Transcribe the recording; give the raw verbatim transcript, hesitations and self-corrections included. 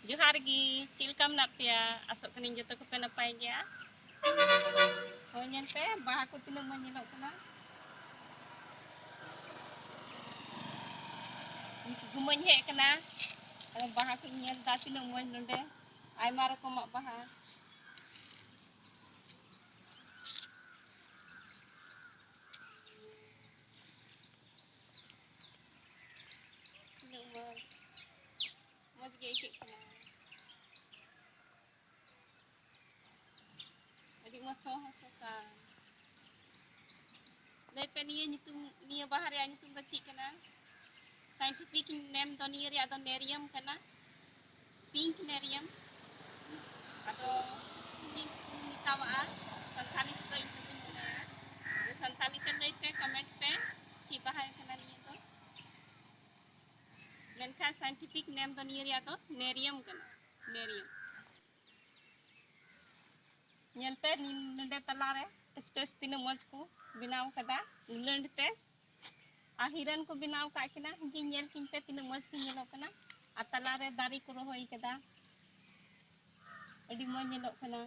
ᱡᱚᱦᱟᱨ ᱜᱮ, ᱪᱮᱫ ᱞᱮᱠᱟ ᱢᱮᱱᱟᱜ ᱯᱮᱭᱟ? ᱟᱥᱚᱜ ᱠᱟᱹᱱᱟᱹᱧ ᱡᱚᱛᱚ ᱠᱚᱯᱮ ᱱᱟᱯᱟᱭ ᱜᱮᱭᱟ᱾ ᱦᱳᱭ, ᱧᱮᱞ ᱯᱮ, ᱵᱟᱦᱟ ᱠᱚ ᱛᱤᱱᱟᱹᱜ ᱢᱚᱡᱽ ᱧᱮᱞᱚᱜ ᱠᱟᱱᱟ᱾ ᱜᱩᱢᱟᱹᱧ ᱦᱮᱡ ᱠᱟᱱᱟ, ᱟᱫᱚ ᱵᱟᱦᱟ ᱠᱚᱧ ᱧᱮᱞ ᱮᱫᱟ, ᱛᱤᱱᱟᱹᱜ ᱢᱚᱡᱽ ᱱᱚᱰᱮ, ᱟᱭᱢᱟ ᱨᱚᱠᱚᱢᱟᱜ ᱵᱟᱦᱟ᱾ ᱛᱤᱱᱟᱹᱜ ᱢᱚᱡᱽ, ᱢᱚᱡᱽ ᱜᱮ ᱟᱹᱭᱠᱟᱹᱜ ᱠᱟᱱᱟ᱾ ᱟᱹᱰᱤ ᱢᱚᱡᱽ ᱥᱚ ᱦᱚᱸ ᱥᱚ ᱠᱟᱱ᱾ ᱞᱟᱹᱭ ᱯᱮ, ᱱᱤᱭᱟᱹ ᱧᱩᱛᱩᱢ, ᱱᱤᱭᱟᱹ ᱵᱟᱦᱟ ᱨᱮᱭᱟᱜ ᱧᱩᱛᱩᱢ ᱫᱚ ᱪᱮᱫ ᱠᱟᱱᱟ? Scientific name ᱫᱚ ᱱᱤᱭᱟᱹ ᱨᱮᱭᱟᱜ ᱫᱚ ᱱᱮᱨᱤᱭᱟᱢ ᱠᱟᱱᱟ, pink ᱱᱮᱨᱤᱭᱟᱢ᱾ ᱟᱫᱚ ᱪᱮᱫ ᱠᱚ ᱢᱮᱛᱟᱣᱟᱜᱼᱟ ᱥᱟᱱᱛᱟᱞᱤ ᱛᱮᱫᱚ ᱤᱧ ᱫᱚ ᱵᱟᱹᱧ ᱵᱟᱲᱟᱭᱟ᱾ ᱟᱫᱚ ᱥᱟᱱᱛᱟᱞᱤ ᱛᱮ ᱞᱟᱹᱭ ᱯᱮ, comment ᱯᱮ, ᱪᱮᱫ ᱵᱟᱦᱟ ᱠᱟᱱᱟ ᱱᱤᱭᱟᱹ ᱫᱚ᱾ ᱢᱮᱱᱠᱷᱟᱱ scientific name ᱫᱚ ᱱᱤᱭᱟᱹ ᱨᱮᱭᱟᱜ ᱫᱚ ᱱᱮᱨᱤᱭᱟᱢ ᱠᱟᱱᱟ, ᱱᱮᱨᱤᱭᱟᱢ᱾ ᱧᱮᱞ ᱯᱮ, ᱱᱤ-, ᱱᱚᱰᱮ ᱛᱟᱞᱟᱨᱮ space ᱛᱤᱱᱟᱹᱜ ᱢᱚᱡᱽ ᱠᱚ ᱵᱮᱱᱟᱣ ᱠᱟᱫᱟ ᱜᱩᱞᱟᱹᱴ ᱛᱮ᱾ ᱟᱨ ᱦᱤᱨᱟᱹᱱ ᱠᱚ ᱵᱮᱱᱟᱣ ᱠᱟᱜ ᱠᱤᱱᱟ, ᱦᱤᱡᱩᱜ ᱧᱮᱞ ᱠᱤᱱ ᱯᱮ ᱛᱤᱱᱟᱹᱜ ᱢᱚᱡᱽ ᱠᱤᱱ ᱧᱮᱞᱚᱜ ᱠᱟᱱᱟ᱾ ᱟᱨ ᱛᱟᱞᱟᱨᱮ ᱫᱟᱨᱮ ᱠᱚ ᱨᱚᱦᱚᱭ ᱠᱟᱫᱟ, ᱟᱹᱰᱤ ᱢᱚᱡᱽ ᱧᱮᱞᱚᱜ ᱠᱟᱱᱟ᱾